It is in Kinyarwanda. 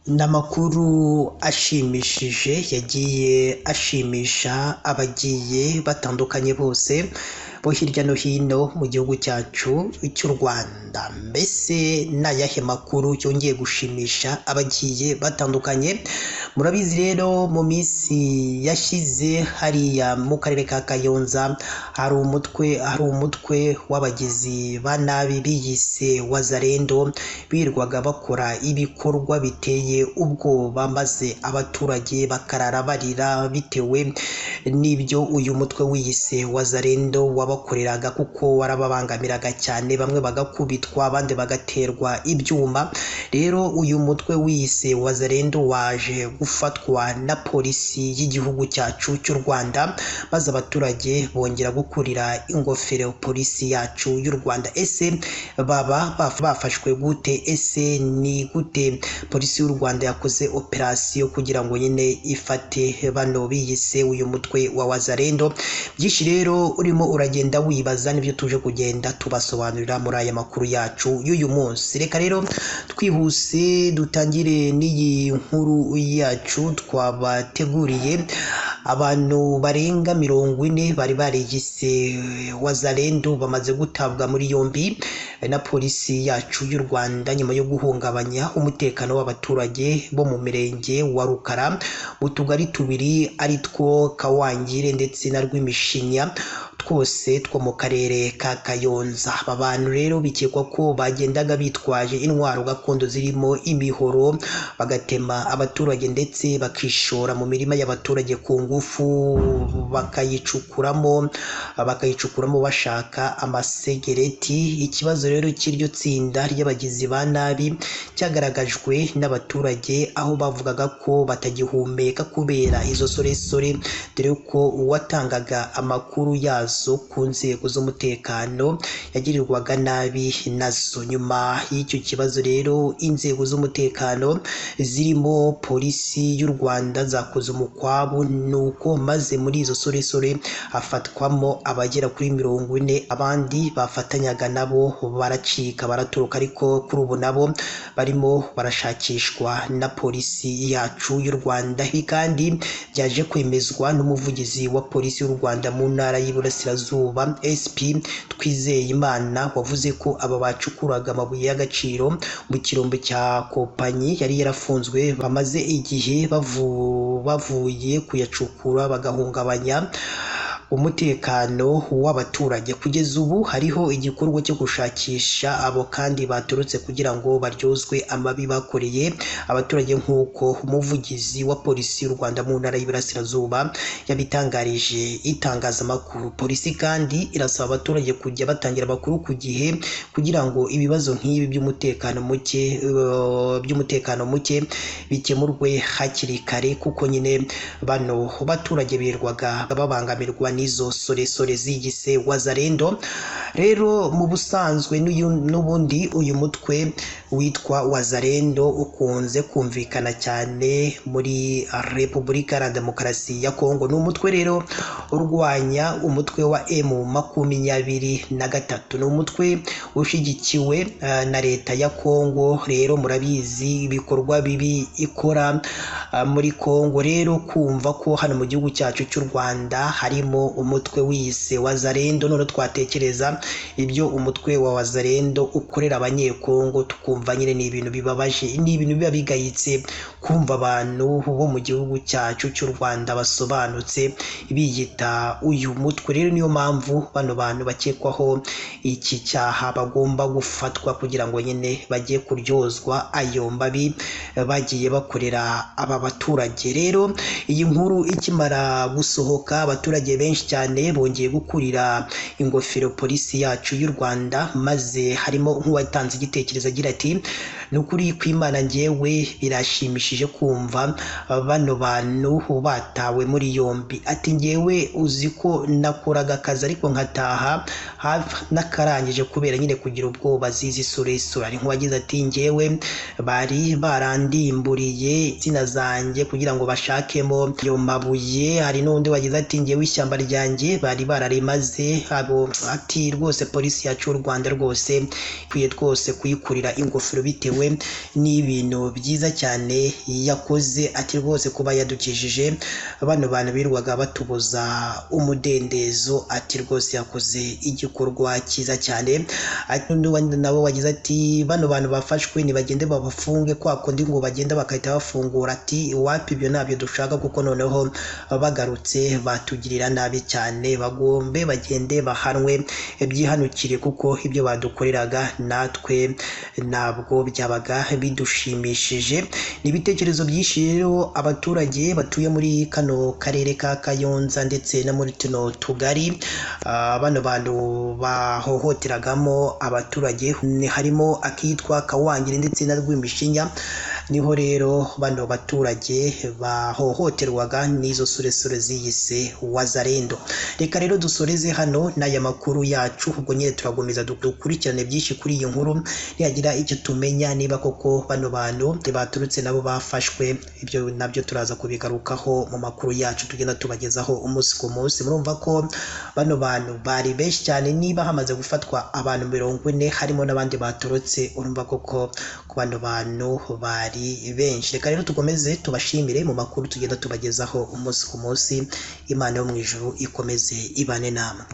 Ni amakuru ashimishije yagiye ashimisha abagiye batandukanye bose bo hirya no hino mu gihugu cyacu cy'u Rwanda. Mbese ni ayahe makuru yongeye gushimisha abagiye batandukanye? Murabizi rero mu minsi yashize hariya mu karere ka Kayonza hari umutwe w'abagizi ba nabi biyise Wazalendo, birirwaga bakora ibikorwa biteye ubwoba, maze abaturage bakarara barira bitewe n'ibyo uyu mutwe wiyise Wazalendo wabakoreraga, kuko warababangamiraga cyane, bamwe bagakubitwa, abandi bagaterwa ibyuma. Rero uyu mutwe wiyise Wazalendo waje gufatwa na polisi y'igihugu cyacu cy'u Rwanda, maze abaturage bongera gukurira ingofero polisi yacu y'u Rwanda. Ese baba bafashwe gute? Ese ni gute polisi y'u Rwanda yakoze operasiyo kugira ngo nyine ifate bano biyise uyu mutwe wa Wazalendo? Byinshi rero urimo uragenda wibaza nibyo tuje kugenda tubasobanurira muri aya makuru yacu y'uyu munsi. Reka rero twihuse dutangire n'iyi nkuru yacu twabateguriye. Abantu barenga 40 bari bariyise Wazalendo bamaze gutabwa muri yombi na polisi yacu y'u Rwanda nyuma yo guhungabanya umutekano w'abaturage bo mu mirenge wa Rukara, mu tugari tubiri ari two Kawangire ndetse na Rwimishinya, twose two mu karere ka Kayonza. Aba bantu rero bikekwa ko bagendaga bitwaje intwaro gakondo zirimo imihoro, bagatema abaturage ndetse bakishora mu mirima y'abaturage ku ngufu, bakayicukuramo bashaka amasegereti. Ikibazo rero cy'iryo tsinda ry'abagizi ba nabi cyagaragajwe n'abaturage, aho bavugaga ko batagihumeka kubera izo soresore, dore ko uwatangaga amakuru yazo ku nzego z'umutekano yagirirwaga nabi nazo. Nyuma y'icyo kibazo rero, inzego z'umutekano zirimo polisi y'u Rwanda zakoze umukwabu, nuko maze muri izo soresore hafatwamo abagera kuri 40, abandi bafatanyaga nabo baracika baratoroka, ariko kuri ubu nabo barimo barashakishwa na polisi yacu y'u Rwanda. Ibi kandi byaje kwemezwa n'umuvugizi wa polisi y'u Rwanda mu ntara y'Iburasirazuba, SP Twizeyimana, wavuze ko aba bacukuraga amabuye y'agaciro mu kirombe cya kompanyi yari yarafunzwe bamaze igihe bavuye kuyacukura bagahungabanya umutekano w'abaturage. Kugeza ubu hariho igikorwa cyo gushakisha abo kandi baturutse kugira ngo baryozwe amabi bakoreye abaturage, nk'uko umuvugizi wa polisi y'u Rwanda mu ntara y'Iburasirazuba yabitangarije itangazamakuru. Polisi kandi irasaba abaturage kujya batangira amakuru ku gihe kugira ngo ibibazo nk'ibi by'umutekano muke bikemurwe hakiri kare, kuko nyine bano baturage birirwaga babangamirwa n'izo soresore zigise Wazalendo. Rero mu busanzwe n'ubundi uyu mutwe witwa Wazalendo ukunze kumvikana cyane muri Repubulika ya Demokarasi ya Kongo. Ni umutwe rero urwanya umutwe wa M23, ni umutwe ushyigikiwe na leta ya Kongo. Rero murabizi ibikorwa bibi ikora muri Kongo. Rero kumva ko hano mu gihugu cyacu cy'u Rwanda harimo umutwe wiyise Wazalendo, none twatekereza ibyo umutwe wa Wazalendo ukorera abanyekongo, tukumva nyine ni ibintu bibabaje, ni ibintu biba bigayitse kumva abantu bo mu gihugu cyacu cy'u Rwanda basobanutse biyita uyu mutwe. Rero niyo mpamvu bano bantu bakekwaho iki cyaha bagomba gufatwa kugira ngo nyine bajye kuryozwa ayo mabi bagiye bakorera aba baturage. Rero iyi nkuru ikimara gusohoka, abaturage benshi cyane bongeye gukurira ingofero polisi yacu y'u Rwanda, maze harimo nk'uwatanze igitekerezo agira ati: "Ni ukuri kw'Imana, njyewe birashimishije kumva bano bantu batawe muri yombi." Ati: "Njyewe uzi ko nakoraga akazi ariko nkataha hafi nakarangije kubera nyine kugira ubwoba zizi soresore." Hari nk'uwagize ati: "Njyewe bari barandimburiye insina zanjye kugira ngo bashakemo ayo mabuye." Hari n'undi wagize ati: "Njyewe ishyamba ryanjye bari bararimaze abo." Ati: "Rwose polisi yacu y'u Rwanda rwose ikwiye rwose kuyikurira ingofero bitewe bitewe n'ibintu byiza cyane yakoze, ati rwose kuba yadukijije bano bantu birirwaga batubuza umudendezo, ati rwose yakoze igikorwa cyiza cyane. Ati undi nawe wagize ati bano bantu bafashwe nibagende babafunge kwa kundi ngo bagenda bagahita bafungura, ati wapi ibyo ntabyo dushaka kuko noneho bagarutse batugirira nabi cyane, bagombe bagende bahanwe byihanukire kuko ibyo badukoreraga natwe ntabwo byabaga bidushimishije. Ni ibitekerezo byinshi rero abaturage batuye muri kano karere ka Kayonza ndetse no muri tuno tugari, bano bantu bahohoteragamo abaturage harimo akitwa Kawangire ndetse na Rwimishinya, niho rero bano baturage bahohoterwaga n'izo soresore ziyise Wazalendo. Reka rero dusoreze hano n'aya makuru yacu, ubwo nyine turakomeza dukurikirane byinshi kuri iyi nkuru, nihagira icyo tumenya niba koko bano bantu baturutse nabo bafashwe, ibyo nabyo turaza kubigarukaho mu makuru yacu tugenda tubagezaho umunsi ku munsi. Murumva ko bano bantu bari benshi cyane, niba hamaze gufatwa abantu 40 harimo n'abandi baturutse, urumva koko ku bano bantu bari benshi. Reka rero tukomeze tubashimire mu makuru tugenda tubagezaho umunsi ku munsi. Imana yo mu ijuru ikomeze ibane namwe.